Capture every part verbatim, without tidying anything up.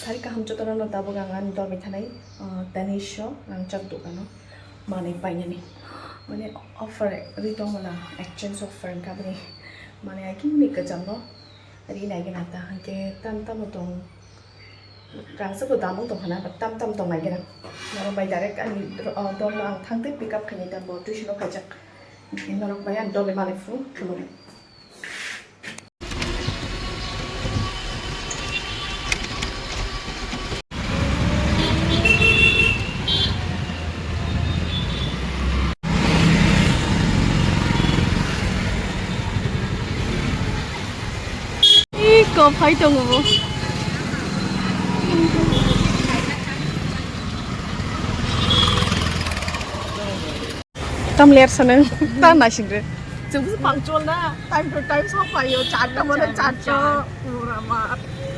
Sari kaham jotono no tabuk ang ani dolbai thanai, ah, Tanisho rangchak dukano manwi painani. Mane offer ri tongmana, exchange offer wngkha bini. Mane ai kini kwchangno ri nai gana ta, hwnkhe tam tamo tong, rangchak bo damung tong khana, tam tam tong nai gana. Norok bai direct ani, ah, dolno ang thangtwi pick up khainai ta, bo tuition o khaijak. Hwnkhe norok bai ani dolbai manwi phuru khulumnai. Ih, kok phai tongo bo. Tam ler sanang, ta naising re. Chwng punctual na, time to time sok paio, charta mane charta. Ura ma,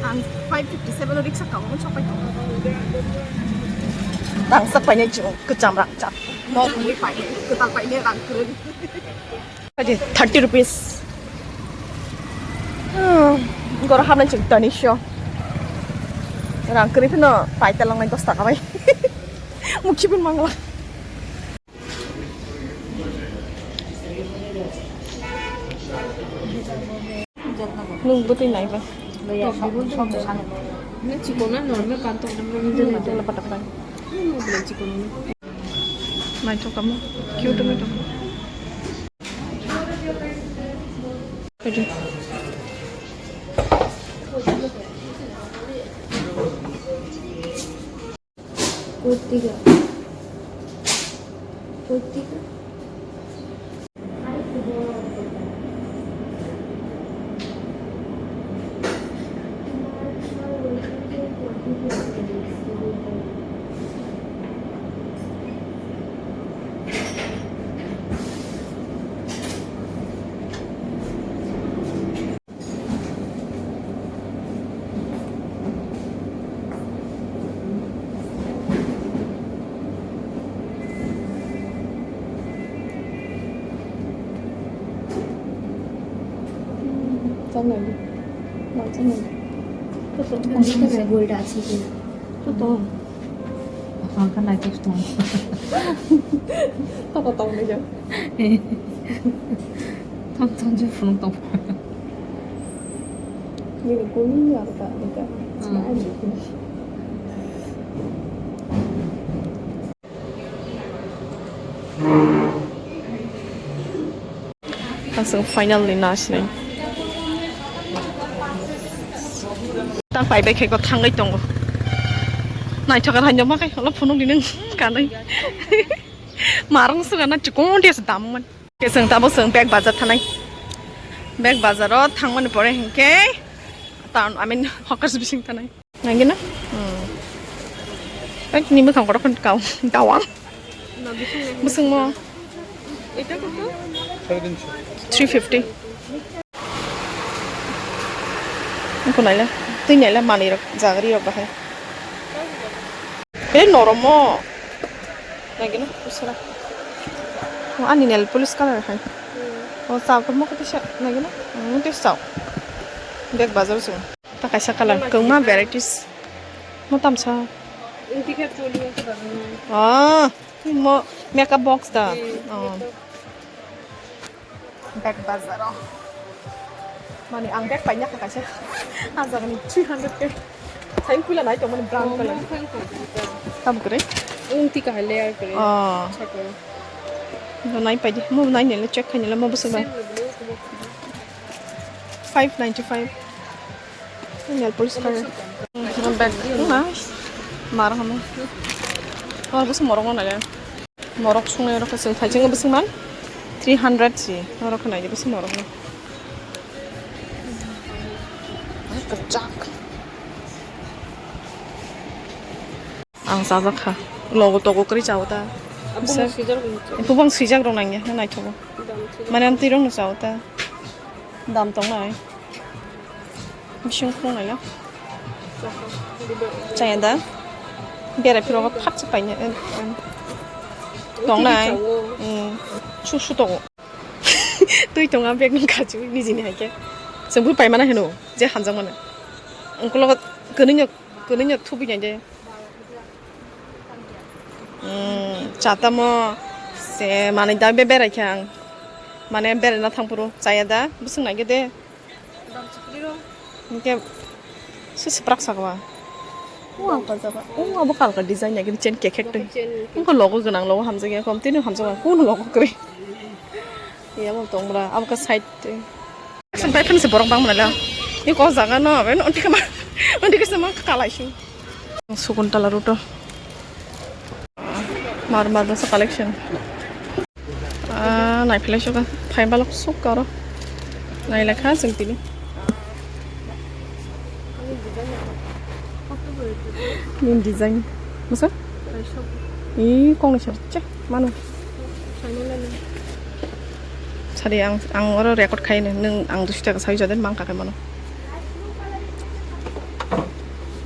ang five fifty seven o riksa kamo sok pai. Tang sak paine chwng, kwcham rang chak. No rungwi pai, kwtal paine rang kwrwng. Thirty rupees. Hmm, goro habnai chwng Tanisho. Rang kwrwi phano paita langnai dos taka bai. Mukhi pun mangla. Nung bwtwi nai ba. Chikon na normal kantok na. Chikon na. Naithok kamo. Cute naithok. Kaji. Kurtiga. Kurtiga. Channel. My channel. Gold আছে কি না? তো তো. Ang ka nai tok tong. Toko tong ni jo. Tong tong jo phunuk tong. Ni ni kuni ya ka ni ka. Hmm. Aswk finally nasinai. Tang pai bai khe ko thangwi tongo. Naithok ar haino ma khai holo phunuk di nang kanai. Marang suga na chikon dia sedam man. Ke seng tabo seng bag bazar thanai. Bag bazar o thangmani pore hinkhe town, I mean, hawkers bising thanai. Nangina? Hmm. Ek ni mwkhang kotor khan kau. Dawang. Bising mo. Three fifty. Ko naila. Twi naila mani rok, jagari rok bahai. Eh, noromo. Nangina, usra. O ani nail polish color hai. O sa ko mo ko tisa nangina. Mo tisa. Bag bazar sung. Ta kaisa colour kwbangma varieties. Mo tamsa. Inti khe choli ang khe bagwi. Ah, mo makeup box da. Hmm, oh. Makeup. Bag bazar o. Mani ang bag paina kha kaisa. Ah, jagani three hundred ke. Sain pula nai to mani brown colour. Tam kre. Inti ka layer kre. Oh. Chakra. No nai pai di. Mo nai nele check khai nele mo busuk ba. Five ninety five. Nail polish khai. Bag na. Mar hamo. Oh, busuk morok no nai. Morok sungnai rok se thai jeng busuk man. Three hundred si. Morok nai busuk morok no. Kachak. Ang chajak kha. Logo togo kwrwi chao ta. Abo mo swijak rok. Abo bang swijak rok nangya, naithogo. Dam swijak. Mane amtwi rok no chao ta. Dam tongnai. Bising khulung naila. Chaya da. Berai phiro phat se paina. Tongnai. Twi chao. Hmm. Su su togo. Twi tonga bag nung kachu nijini hai khe. Chwng bui paimana hino je hamjakmano. Ungkologo kwnwi no Kwnwi no thubi nai de. Hmm, chatamo se manwi da be berai kha ang. Mane beraina thang phuru chaya da, bwswng nai khe de. Hinkhe se swprak sakma. O ang kajaba. O abo kalka design ya khe chain kekhek twi. Wngkha logo gwnang, logo hamjak ya, kom tini hamjak ya. Kuno logo kwrwi. Ya bo tong bra. Abo khe side twi. Action pai phano se borok bang mala. Ni ko jaga no, ben onti kama. Onti kisa ma kalai su. Sukuntala road o. Mar mar basa collection. Ah, nai philai suka. Phai balok suk aro. Nai lekha sing tini. Ni design. Masa? Ih, kong ni sar che. Mano. Sari ang, ang oro record khai ni. Nung ang duish taka sai jaden mang kakai mano.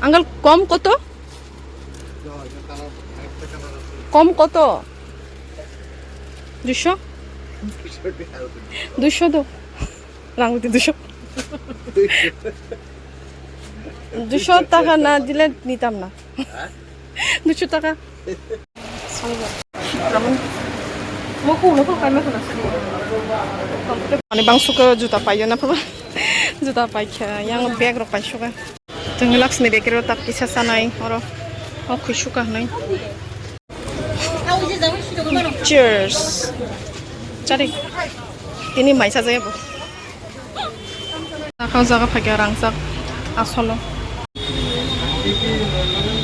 Uncle, kom koto? কম কত? দুশো? দুশো তো। রাঙুতি দুশো। দুশো টাকা না দিলে নিতাম না। দুশো টাকা। Mane bang suka juta paio na pha. Juta paikha, yang bag rok paisuka. Tong Lakshmi Bakery o tak kisa sanai oro. O khuisuka hinwi. Cheers. Chari. Tini maisa jaya bo. Jaga jaga phaikha rangchak asolo.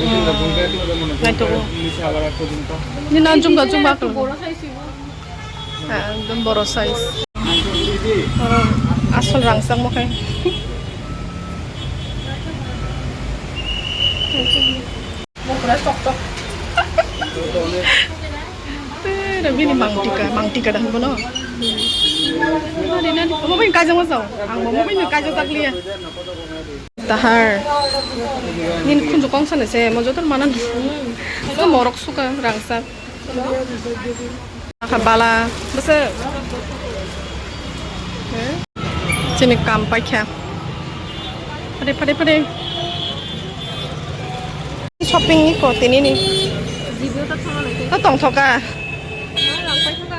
Hmm. Naitogo. Nini ang jumba jumba khe. Ah, ekdom boro size. Oro asol rangchak mo khe. Bini mangtika, mangtika dah bono. Nani, nani, omo bai kajang sao. Ang omo bai kajang sakliya. Tahar. Nini khunju kong sana se, mo joto manan. Ko morok suka rangchak. Aka bala, bese. Chini kam paikha. Pade, pade, pade. Shopping ni ko tini ni. Video ta thama nai. To tong thoka. Ma lang paithoka.